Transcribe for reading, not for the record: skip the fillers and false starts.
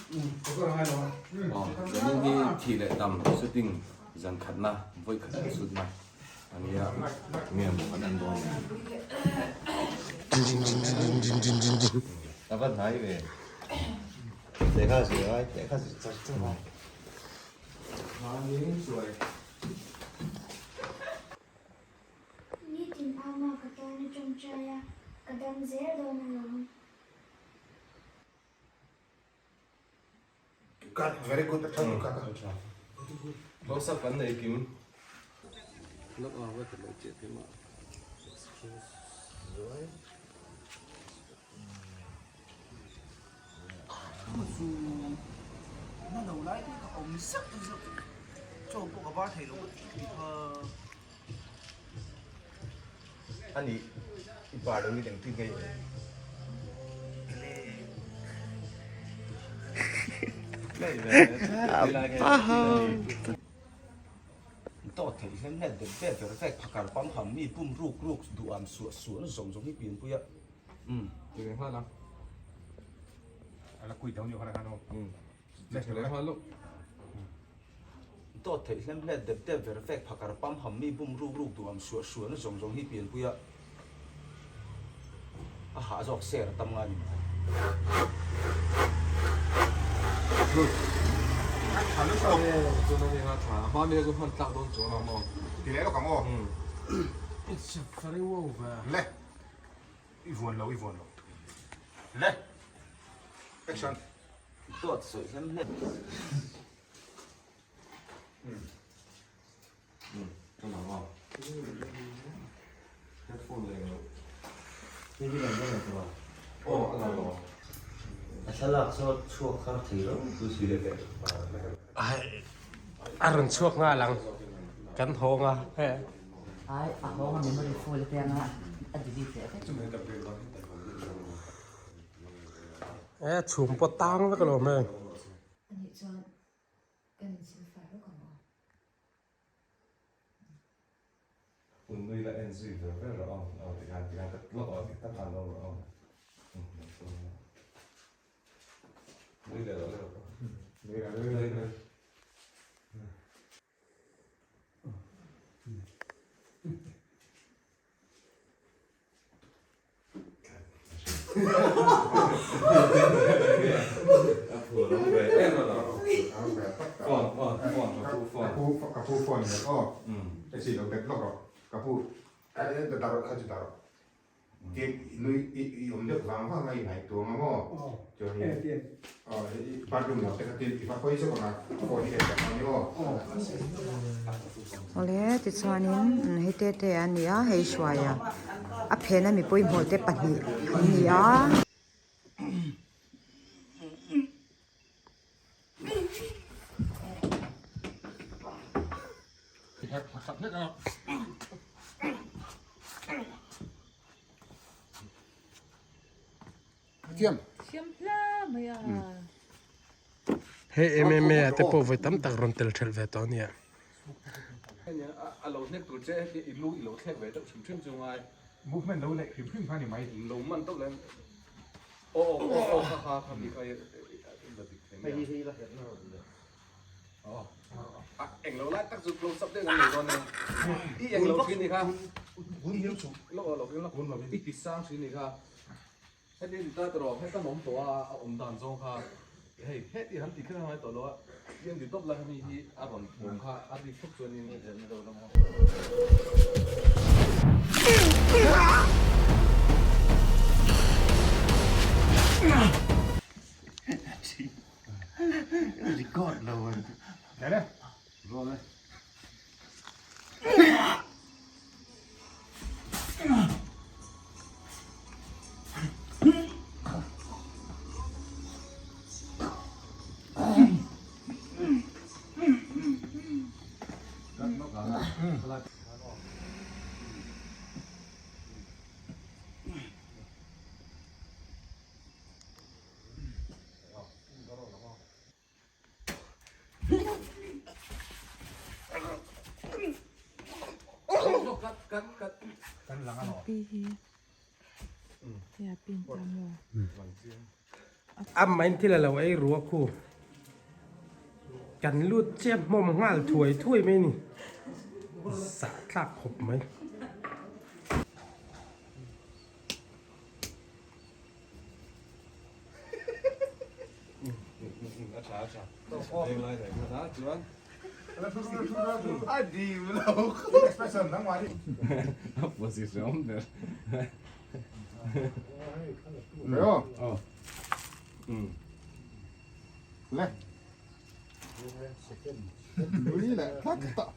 Aw, zanin hi thih leh dam shooting zan khatna vawi khat an shoot na a nia, nge maw kan en dawn ni. A va hnai ve. Lehkha zir ai, lehkha zir char char a. Nitin ama ka tan a tawngtai a, ka dam zel dawn alawm. Cut very good a tha cut a. Close up kan nei kim. Lok a va ti lo chiah thei mah. Excuse. Na lo lai te ka awm zeuh zeuh chaw pawh ka bar thei lo ka tih kha. Ani i bar lo hi engtin nge i Tawt theih hian net dep dep ver vek phakar pam ham mi pum ruk ruk duham suah suah na zawng zawng hi pianpui a. Umm ti ve nghal a. A la kui deuh ni kha khan aw. Umm ti ve nghal luh. Tawt theih hlem hlet dep dep ver vek phakar pam ham mi bum ruk ruk duham suah suah na zawng zawng hi pianpui a. A hah zawk ser a tam nga ni mai. Chuan a ni kha tha a hma mi kha chu hman tlak dawn chuang a maw. Ti leh lawk ang aw. It's a very over. Le. I vuan lo, i vuan lo. Le! Action! Dawt sawi hlem hlem. Ka lang a. Headphone leh lo. Hei hi lang dawn lo tawh a. Aw, a lang lo. A thlalak saw chhuak har thei lo tu si le teh. A rawn chhuak nghal ang. Kan hawng a. Ai a hawng a memory full a piang a a delete leh vek. E chhum pawh tang vek alawm heng. Anih chuan kan insilfai lawk ang aw. Hun nui la en zui ver ver rawh aw aw tikhan tikhan ka lawk aw tik tak khan lawk rawh aw nui leh rawh leh rawh Nui leh nui leh. Ka pu phone nen aw e chi lo bet lawk rawh ka pu dah rawh kha chu dah rawh Tin nui i awm deuh vang vang a i ngaihtuah ang maw? Chuan i bathroom lam te kha tin i va hawi zawk ang a, phone hi en tak ang ni aw. Awle tichuanin hei te te a ni a hei hruaia a phena mi pawimawh te pahnih an ni a. Hei MMA ah te pawh vawi tam tak rawn tel thelh ve tawh a nia. A lo hnek tur che heti i lu i lo thlek ve deuh hrim hrim chu ngai. Movement lo neih hrim hrim kha ni mai. Lo man deuh leh aw aw aw kha kha kha mi kha i la dik thei mai a. A eng lo lai tak chu close up deuh an nei dawn e. I eng lo thin ni kha. Lo lo lo i ti sang thin ni kha. Heti ni ta tawh heta an awm tawh a a awm dan zawng kha hei heti han tih kher a ngai tawh lo a i an ti tawp lai kha mi hi a rawn thawm kha a rik thawk chuanin Record lo an. Nene. Roll e. Pi hi tia pin ta maw. Amma in thil a lo ei ru a khu. Kan lut chiah hmawm nghal thuai thuai mai a ni. Zahthlak khawp mai.